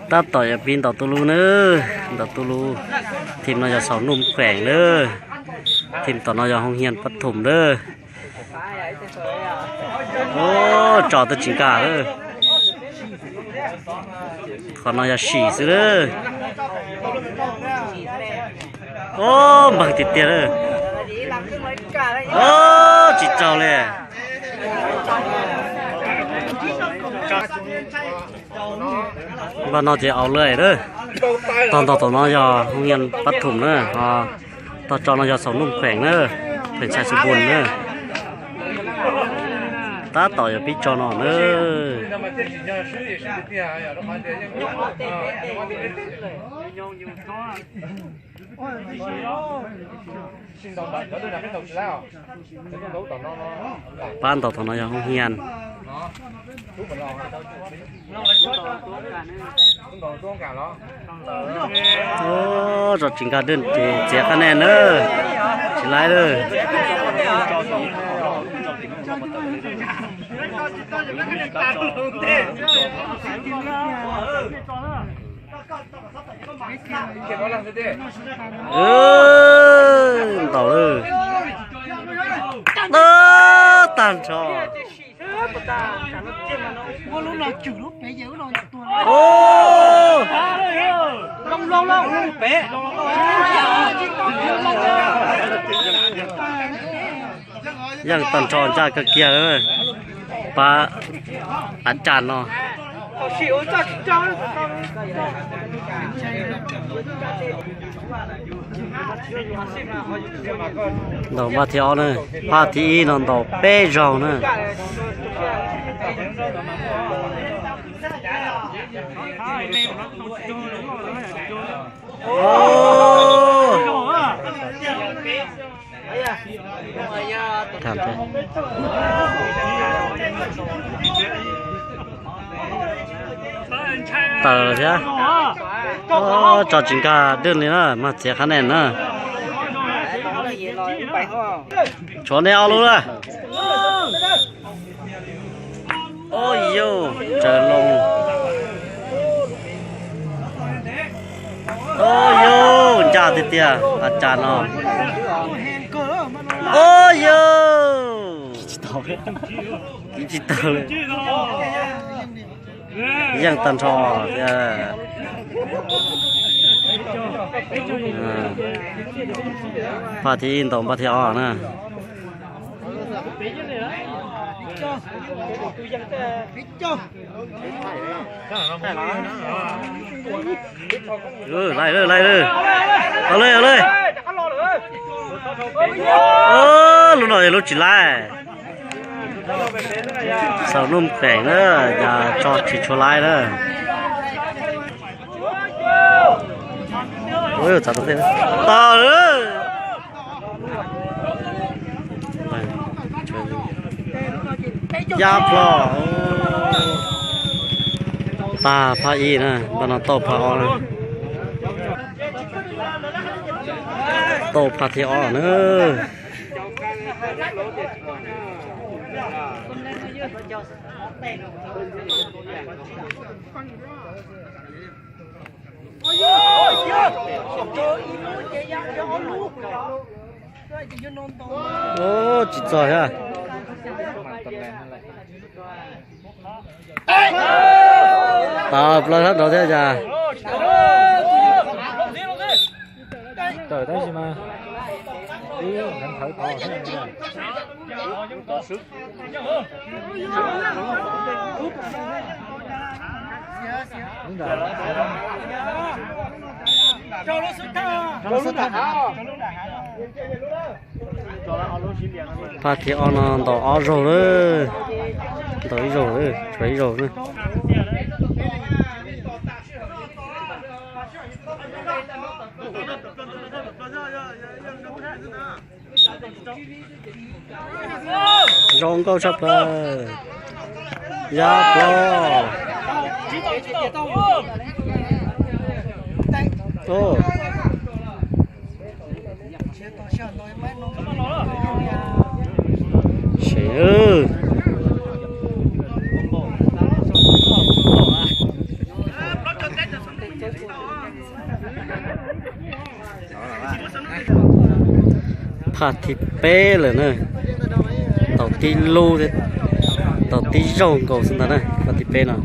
Tab tom yog pib ntaus tu lub na, ntaus tu lub. Thim no yog Xaus Nuj Kheem na, thim tom no yog Hoo Hian Pab Thum na. Tso twb tsis nkag lawm. Qhov no yog sim xwb lawm. Npawg tiag tiag lawm. Tsis raug li. Npaj no ces au lawm. Tog ntaus tom no yog Hoo Hian Pab Thum na, tog tso no yog Xaus Nuj Kheem na, Kheem Xais Xus Npun na. Tab tom yog pib tso no na. Pab ntaus tom no yog Hoo Hian. Tso tsis nkag dwb ces txiav qab nej na. Tsis laib lawm. Ntaus lawm. Tag nrho. Yeej tag nrho ncaj kawg kiag. Pab a cas no. Ntaus npaj thib ob na, phaj thib ib no ntaus peb zaug na. Tawm thiab. Tso tsis nkag dwb li na, mas txiav qab nej na. Tshuav nej ob lub lawm. Ua yus tsaws loo. Ua yus ncaj tiag tiag a cas no. Ua yus. Tsis tau li. Yeej tag nrho thiab. Phaj thib ib ntaus npaj thib ob na. Laij laij laij. Au laij au laij. Lub no yog lub tsis laij. Xaus Nuj Kheem na, cas tso tsis tshua laij na. Tau. Yab plho. Tag phaj ib na, npaj no tau phaj ob na. Tau phaj thib ob na. Tsis txog thiab. Tau plaws sab nraud thiab cas. Tawm tab sis mas wb nthawv tod thiab. Phaj thib ob no ntaus ob zaug lawm. Ntaus ib zaug lawm, tshuav ib zaug na. Zoo nkauj tshaj plaws. Yab plho. Sev. Phaj thib peb lawm na. Tau tib lub, tau tib zaug nkaus xwb ntag na, phaj thib peb no.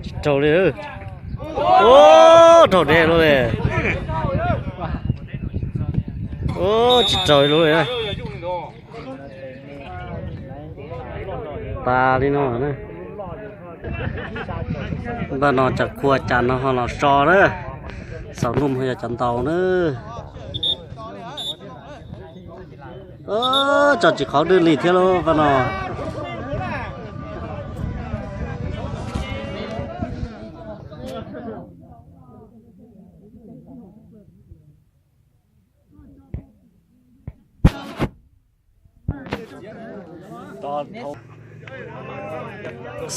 Tsis raug li. Ub, raug deb lub li. Ub, tsis raug li lub li. Tas li no na. Npaj no cov kua cas no ho los so na. Xaus Nuj ho yog cov ntaus na. Tso tsis qhov dwj li thiab lub npaj no.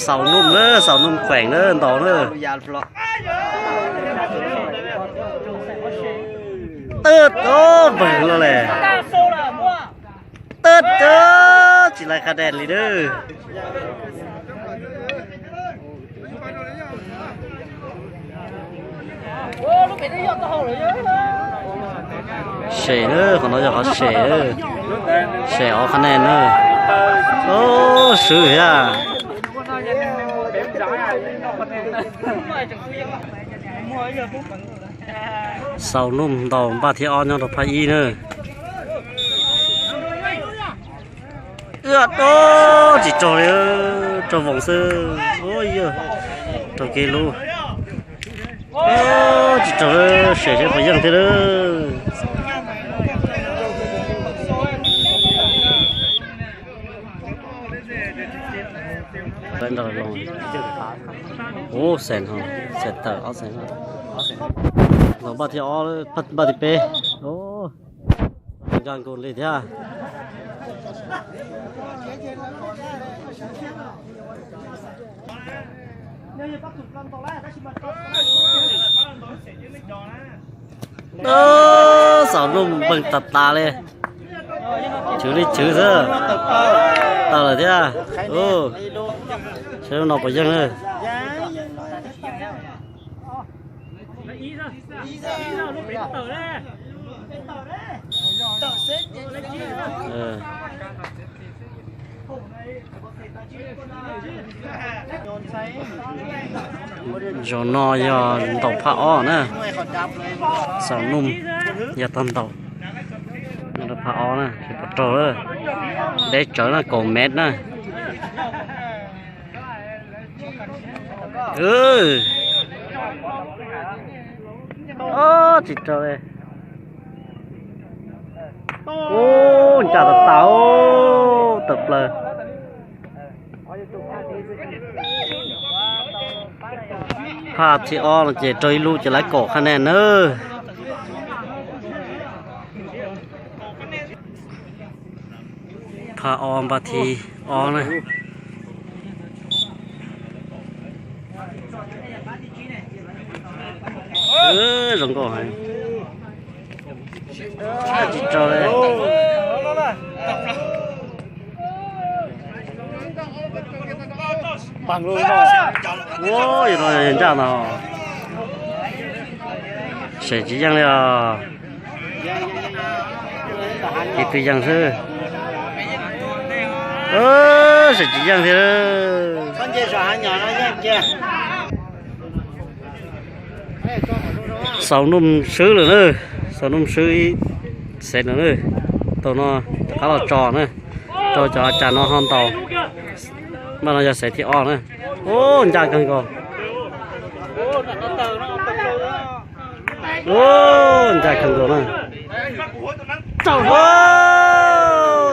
Xaus Nuj na, Xaus Nuj kheem na, ntaus na. Tawb, npawg loj le. Tawb, tsis lais qha dej li na. Sem na, qhov no yog qhov sem, sem ob qhab nej na. Ub, swb thiab. Xaus Nuj ntaus npaj thib ob nyob rau phab ib na. Ub, tsis raug li, raug voos xwb. Ub, yog raug kiag lub. Tsis raug, sem seb puas yeej thiab lawm. Ub, xees, xees tawm ob xees. Los npaj thib ob, npaj thib peb. Ncaj nkaus li thiab. Xaus Nuj npeeg tas tas li. Chwv li chwv xwb. Tawm lawm thiab. Saib lub no puas yeej na. Zaum no yog ntaus phab ob na. Xaus Nuj yog tau ntaus nyob rau phab ob na, tsis pom raug. Deb tsawv na, kaum mev na. Tsis raug li. Ub, ncaj tas tas, tawm plaws. Phaj thib ob no ces raug ib lub ces lawv kaum qhab nej nawb. Phab ob npaj thib ob na. Zoo nkauj heev. Tsis raug li. Ua, yog no yog ncaj no. Sem tsis yeej li os. Ib tug yeej xwb. Sem tsis yeej thiab. Xaus Nuj swb lawm na. Xaus Nuj swb ib xees lawm na. Tau no rov qab los tso na. Rau cov cas no ho ntaus. Npaj no yog xees thib ob na. Ub, ncaj kawg nkaus. Ub, ncaj kawg nkaus na. Ub,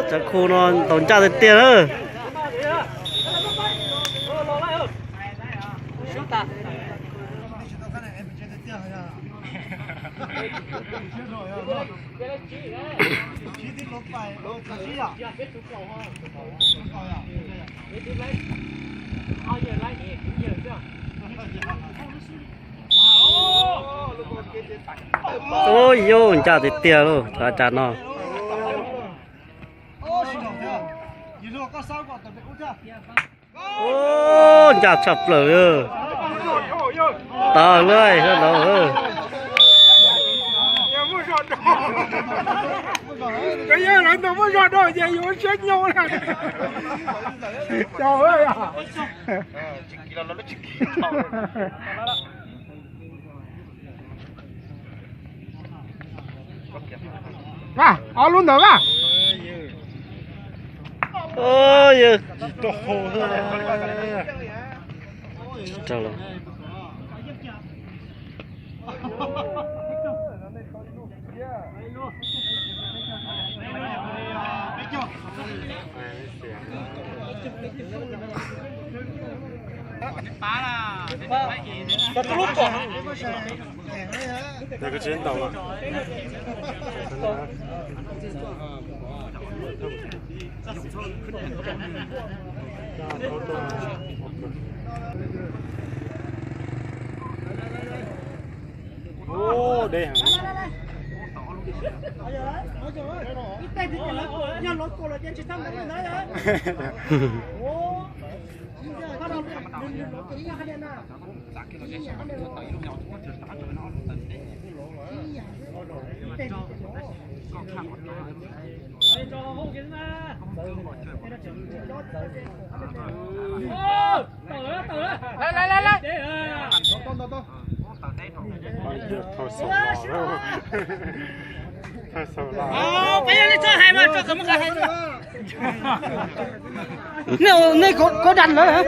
cov khu no ntaus ncaj tiag tiag na. Ub, yus ncaj tiag tiag lauj, cov cas no. Ub, ncaj tshaj plaws li. Tau lawm, tau lawm. Yog lawv ntaus muab zog rau ces yuav siab nyoo na. Caum yog. Vaj, ob lub ntawd vaj. Yog. Tsis raug los. Ub, deb heev. Thau xaus los, thau xaus los. Nej, nej kov dam lawm.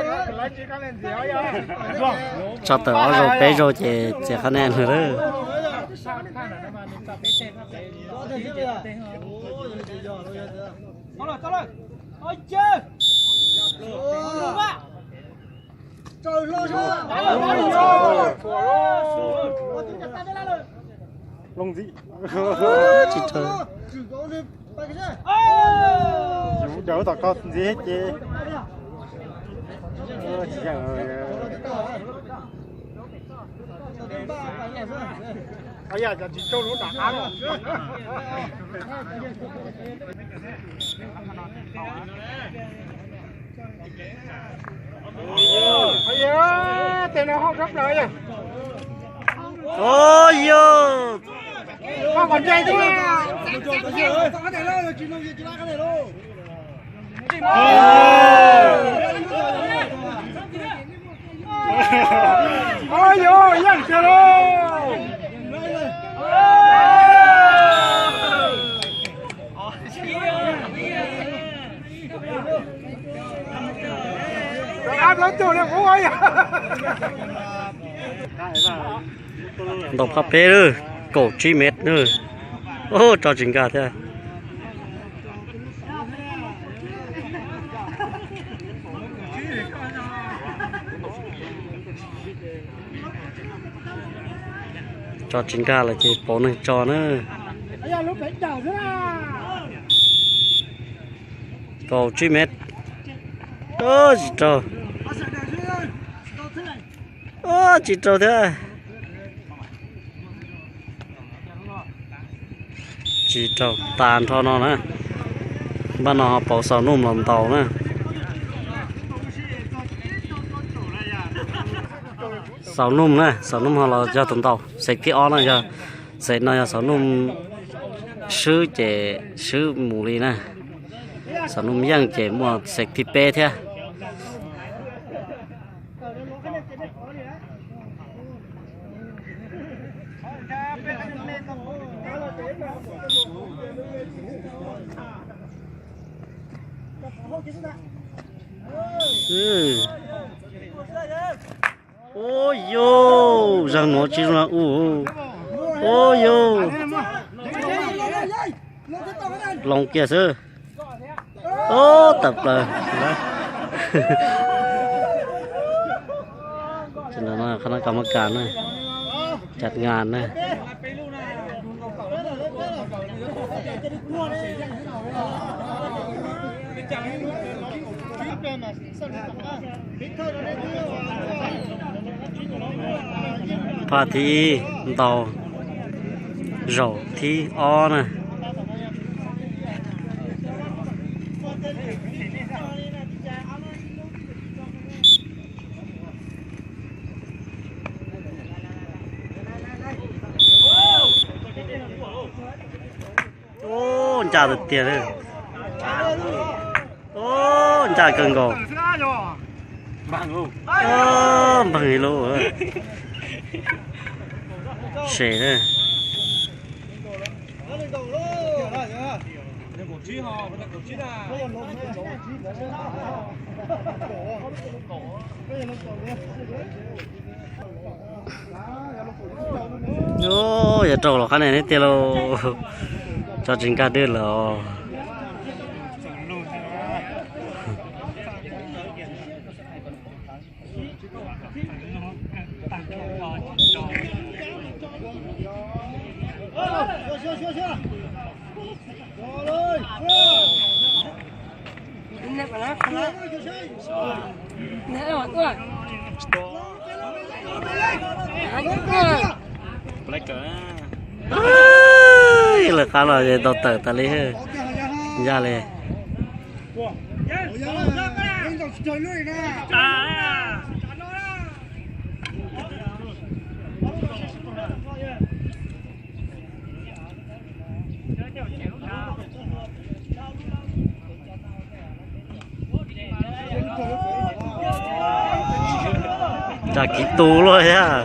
Tso tawm ob zaug peb zaug ces txiav qhab nej lawm. Loo ntxiv. Tsis raug. Yus cov tom koj ntxiv ces tsis yeem. Yog cov tsis raug lub nram qab. Tes no hauj tshaj plaws yog. Ua yog. Koj kom ntse thiab. Ua yog, yeej tiag lauj. Ab plaub caug li qub yog. Ntaus phaj peb lawm, kaum tsib mev na. Ub, tso tsis nkag thiab. Tso tsis nkag lawm ces pauv neeg tso na. Kaum tsib mev. Ub, tsis raug. Ub, tsis raug thiab. Tsis raug, tas nrho no na. Npaj no pauv xaus nuj los ntaus na. Xaus nuj na, xaus nuj ho los yog tus ntaus. Xeem thib ob na, yog xeem no yog xaus nuj swb ces swb mus li na. Xaus nuj yeej ces muaj xeem thib peb thiab. Ua yog, zaaj nuav tsi zoo u. Ua yog, loo kiag xwb. Ub, tawm plaws. Ntawm no kha no kam mab kas na, cam ngas na. Phaj thib ib ntaus zaum thib ob na. Ncaj tiag tiag. Ncaj kawg nkaus. Npag li lub sem na. Yog raug los qab ne neb tiag lauj, tso tsis nkag dwj lawm os. Lawv qab los tau tawm tas li, ncaj li. Nram kiv tus luaj thiab.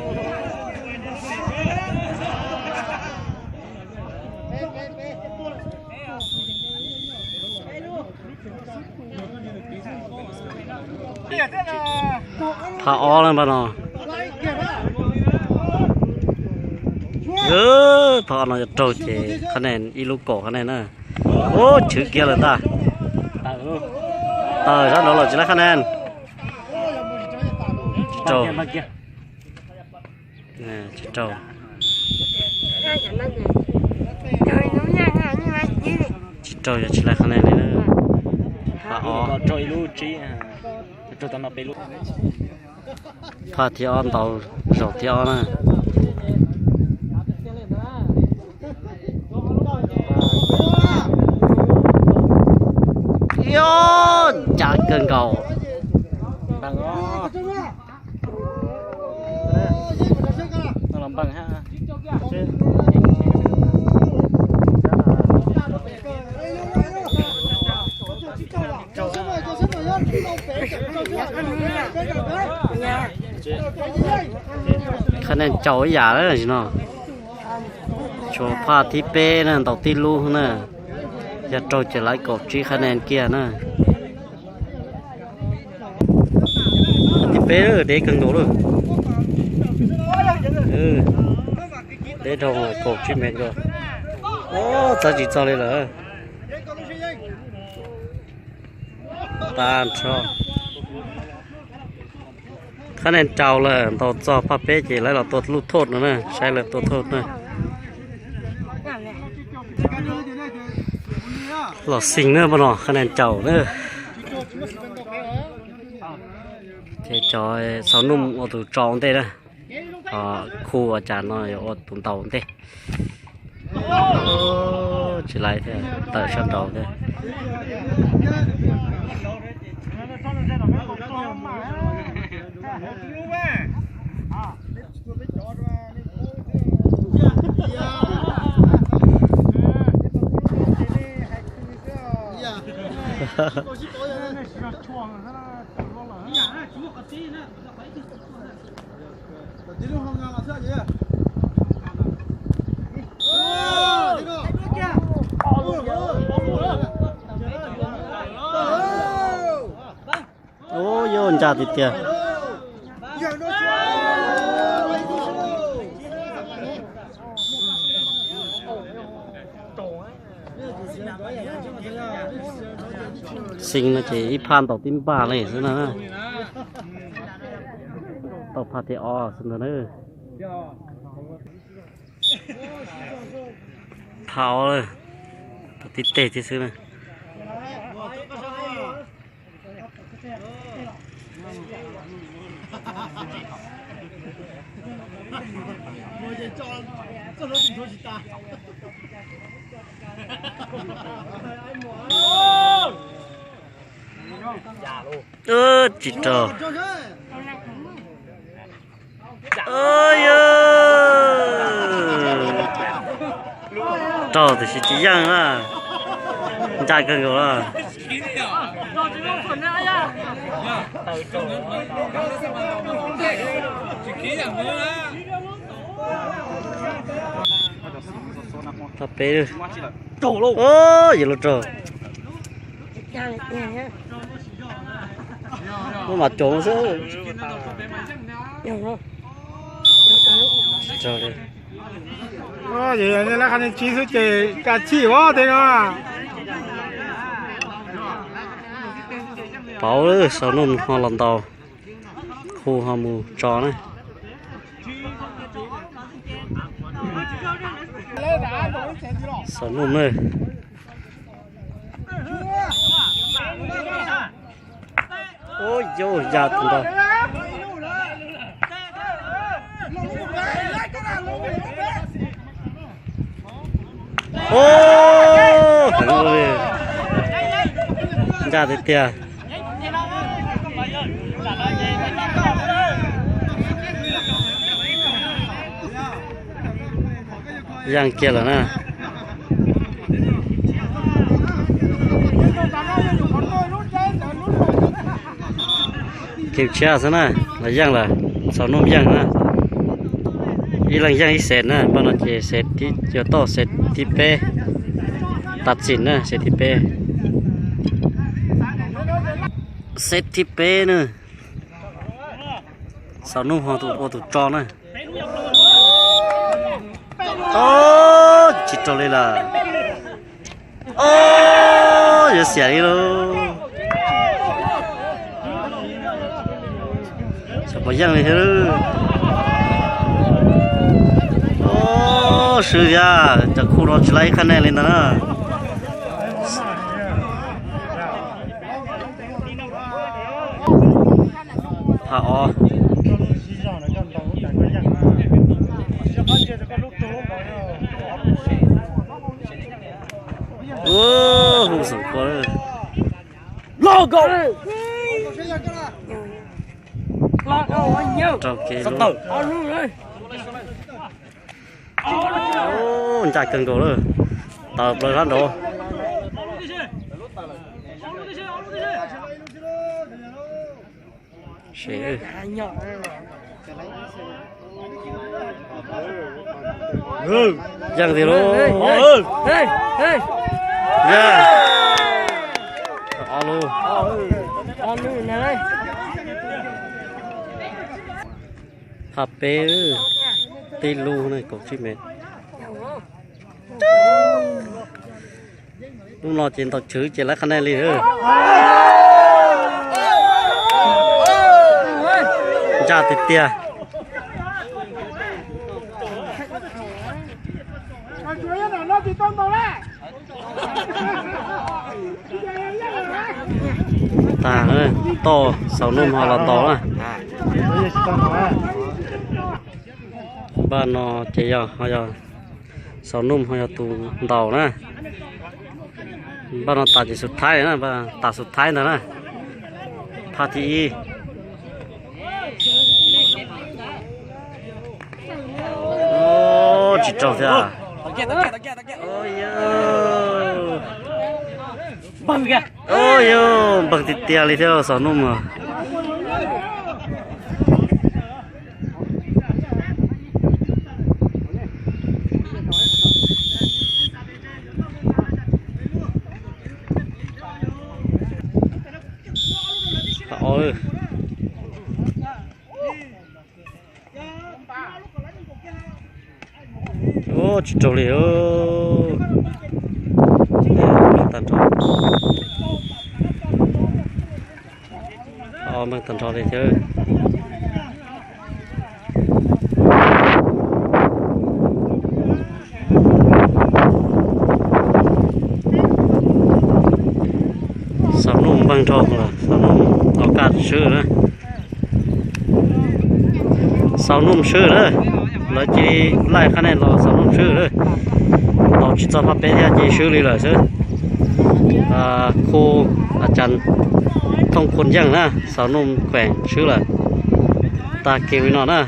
Phab ob na npaj no. Phab ob no yog raug ces qhab ne ib lub kaum qhab ne na. Ub, chwv kiag lawm ntag. Tawm sab nraud los tsis laib qhab ne. Tsis raug. Tsis raug. Tsis raug yog tsis laib qhab ne li na. Phab ob. Phab thib ob ntaus zaum thib ob na. Ub, ncaj kawg nkaus. Qhab ne caum ib yam lawm no. Tshuav phab thib peb na, ntaus tib lub na. Yog raug ces laib kaum tsib qhab ne kiag na. Thib peb deb kawg nkaus lawm. Deb dhau kaum tsib mev nkaus. Txawb tsis txog li lawm. Tag nrho. Qhab ne rau lawm, ntaus txog phab peb ces laib los tua lub thoj no na, saib lawv tua thoj na. Los xis na, pab no qhab ne rau na. Ces cov xaus nuj ua tus tso ua ntej na, ho khu ua cas no yuav ua tus ntaus ua ntej. Tsis laib thiab, tawm sab nraud thiab. Ub, yuav ncaj tiag tiag. Xis no ces ib phab ntaus tib npaj li xwb na. Tau phab thib ob xwb ntag na. Phab ob, tau tib teg thiab xwb na. Tsis raug. Raug tiam sis tsis yeej na. Ncaj kawg nkaus lawm. Thaj peb, yog lub rog. Muab mas coos xwb. Tsis tsis xwb ces ka chij ua tej no. Pauv, Xaus Nuj ho los ntaus, Khu ho mus tso na. Xaus Nuj na. Ua yau ya tus ntaus. Ua, heev li, ncaj tiag tiag. Yeej kiag lawm na. Kev tshiab xwb na, los yeej lawm, Xaus Nuj yeej na. Ib leeg yeej ib xees na, npaj no ces xees thib, yuav tau xees thib peb, tas txim na, xees thib peb. Xees thib peb na. Xaus Nuj ho ua tus tso na. Tsis raug li lawm. Yuav xiam li lauj. Xyov puas yeej li thiab. Swb thiab, cov Khu no tsis laib ib qhab nej li ntag na. Phab ob. Hu xoom kua lawm. Raug kev lawm. Ncaj kawg nkaus lawm. Tawm plaws sab nraud. Yeej tiag lauj. Yeej. Ob lub. Phab peb, tib lub na, kaum tsib mev. Lub no ces ntaus chwv ces laib qhab nej li. Ncaj tiag tiag. Tag, toj Xaus Nuj ho los ntaus na. Npaj no ces yog ho yog Xaus Nuj ho yog tus ntaus na. Npaj no tas ces xub thaib na, tas xub thaib ntag na. Phab thib ib. Tsis raug thiab. Yog npawg tiag tiag li thiab Xaus Nuj mas. Tsis raug li. Npaj tag nrho li thiab. Xaus Nuj npaj nrho, Xaus Nuj los kaj swb na. Xaus Nuj swb na, lawv cia li laij qhab nej los Xaus Nuj swb na. Los tsis txog phab peb thiab ces swb li lawm xwb. Khu a cas thooj khu yeej na, Xaus Nuj kheev swb lawm. Tag kev li no na.